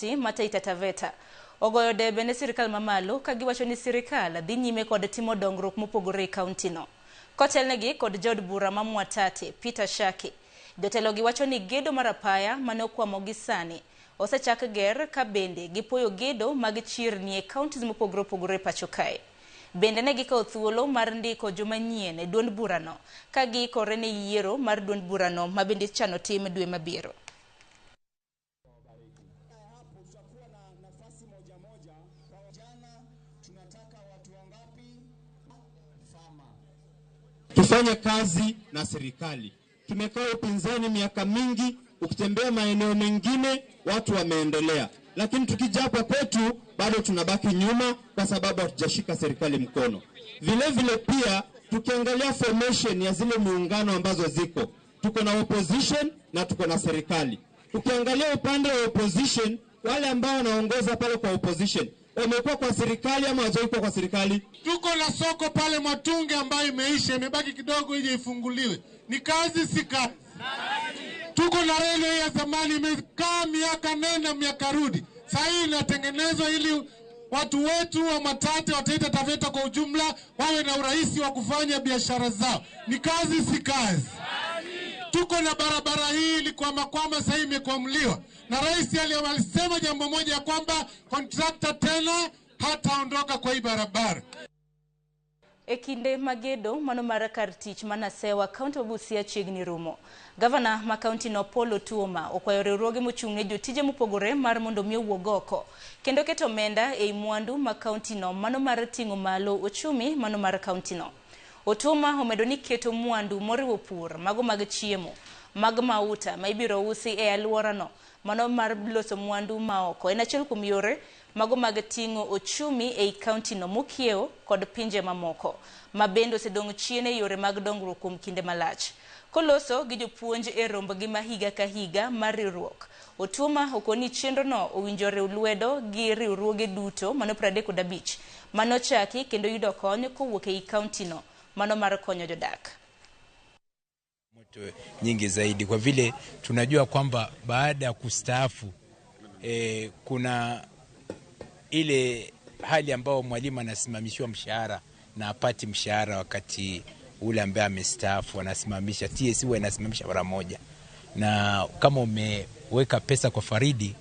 Ma Taita Taveta ogoyo debe ne sirikal mamalo ka giwacho ni sirikal dhi nyime kod timo dongruok mopogore e kaunti no. Kotelnegi kod jaod bura ma Mwatate, Peter Shake, jotelo gi wacho ni gedo mar apaya mane okwamo gi sani osechak ger ka bende gipuoyo gedo mag chirni e counties mopogore opogore e pacho kae. Bende ne gikawo thuolo mar ndiko joma nyien e duond burano ka giikore ne yiero mar duond burano ma bende ichano tim dwe mabiro. Tufanye kazi na serikali. Tumekaa upinzani miaka mingi, ukitembea maeneo mengine watu wameendelea, lakini tukija hapa kwetu bado tunabaki nyuma kwa sababu hatujashika serikali mkono. Vile vile pia tukiangalia formation ya zile miungano ambazo ziko, tuko na opposition na tuko na serikali. Ukiangalia upande wa opposition, wale ambao wanaongoza pale kwa opposition wamekuwa kwa serikali ama hawajakuwa kwa serikali? Tuko na soko pale Mwatunge ambayo imeisha, imebaki kidogo ije ifunguliwe. Ni kazi si kazi? Tuko na reli ya zamani imekaa miaka nenda miaka rudi, sasa hii inatengenezwa ili watu wetu wa Mwatate wa Taita Taveta kwa ujumla wawe na urahisi wa kufanya biashara zao. Ni kazi si kazi? Tuko na barabara hii ilikwama sasa hii imekwamuliwa. Na rais alisema jambo moja ya kwamba contractor tena hataondoka kwa hii barabara. E kinde magedo mano mar kar tich manasewa kaunti ma Busia chiegni rumo. Gavana ma kaunti no Paul Otuoma okwayo riwruoge mochung' ne jotije mopogore mar mondo mi owuog oko kendo keto omenda ei mwandu ma kaunti no mano mar ting'o malo ochumi mano mar kaunti no. Otuoma omedo ni keto mwandu moriwo pur, mago mag chiemo, mag mauta ma ibiro usi e alworano mano mar loso mwandu ma oko en achiel kuom yore mago mag ting'o ochumi ei kaunti no mokiewo kod pinje mamoko ma bende osedong' chien e yore mag dongruok kuom kinde malach. Koloso gi jopuonj e rombgi ma higa ka higa mar riwruok, Otuoma okoni chenrono owinjo riw lwedo gi riwruoge duto mano 35 manochaki kendo yudo kony kowuok ei kaunti no mano mar konyo jodak. Moto nyingi zaidi kwa vile tunajua kwamba baada ya kustaafu kuna ile hali ambayo mwalimu anasimamishiwa mshahara na apati mshahara wakati ule ambaye amestaafu, anasimamisha TSC huwa inasimamisha mara moja. Na kama umeweka pesa kwa faridi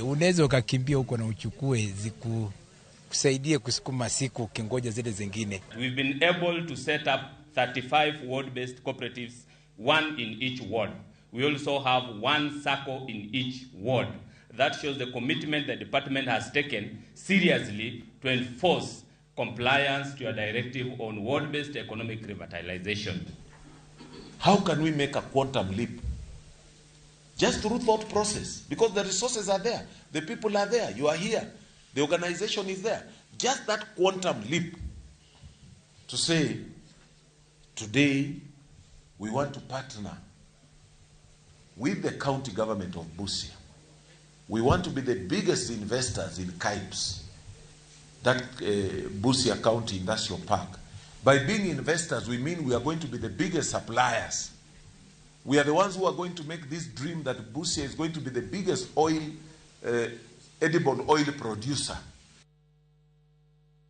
unaweza ukakimbia huko na uchukue zikusaidie kusukuma siku ukingoja zile zingine. We've been able to set up 35 ward-based cooperatives, one in each ward. We also have one SACCO in each ward. That shows the commitment the department has taken seriously to enforce compliance to a directive on ward-based economic revitalization. How can we make a quantum leap? Just through thought process, because the resources are there, the people are there, you are here, the organization is there. Just that quantum leap to say, today we want to partner with the county government of Busia. We want to be the biggest investors in KIPES, that Busia County Industrial Park. By being investors, we mean we are going to be the biggest suppliers. We are the ones who are going to make this dream that Busia is going to be the biggest oil, edible oil producer.